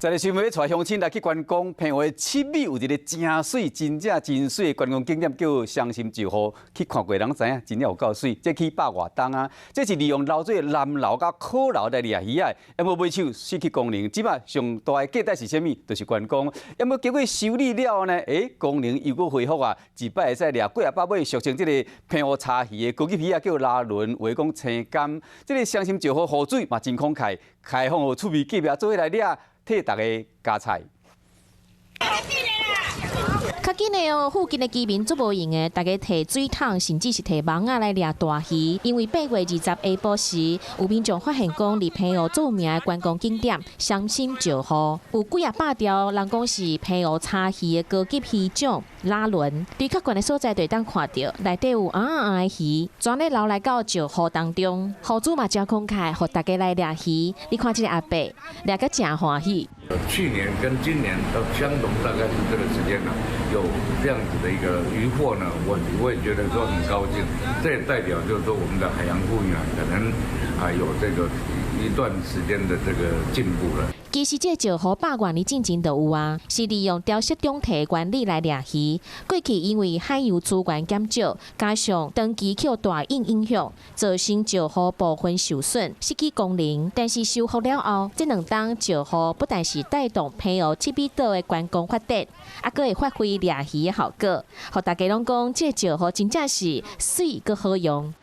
再來新聞，帶鄉親來去觀光，澎湖的七尾有一个誠媠、真正真媠的觀光景點，叫雙心石滬。去看過人知影，真正有夠媠。這起百外冬啊，這是利用流水藍流佮可流來掠魚仔，猶無尾手失去功能。這擺上大的價值是啥物？就是觀光。猶無經過修理了後呢？功能又閣恢復啊！一擺會使掠幾仔百尾，俗稱這个澎湖柴魚的高級魚仔叫拉崙，話講青柑。這个雙心石滬湖水嘛真慷慨，開放予厝邊隔壁做伙來掠，替大家加菜。較緊的哦，附近的居民足無閒的，大家提水桶，甚至是提網仔來掠大魚。因為8月20下晡時，有民眾發現講，佇澎湖著名的觀光景點雙心石滬，有幾仔百條，人講是澎湖柴魚的高級魚種拉崙。佇較懸的所在就會當看著，內底有紅紅的魚，全咧流來到石滬當中。湖主嘛真慷慨，予大家來掠魚。你看這个阿伯掠甲誠歡喜。去年跟今年都相同，大概是這個時間呢，有這樣子的一個漁獲呢，我也覺得說很高興。這也代表就是說我們的海洋富裕啊，可能啊有這個一段時間的這個進步了。其實這石滬百外年進前就有啊，是利用雕飾中體原理來掠魚。過去因為海洋資源減少，加上長期受大湧影響，造成石滬部分受損，失去功能。但是修復了後，這兩冬石滬不但是帶動澎湖七尾島的觀光發展，猶閣會發揮掠魚的效果。予大家攏講，這石滬真正是媠閣好用。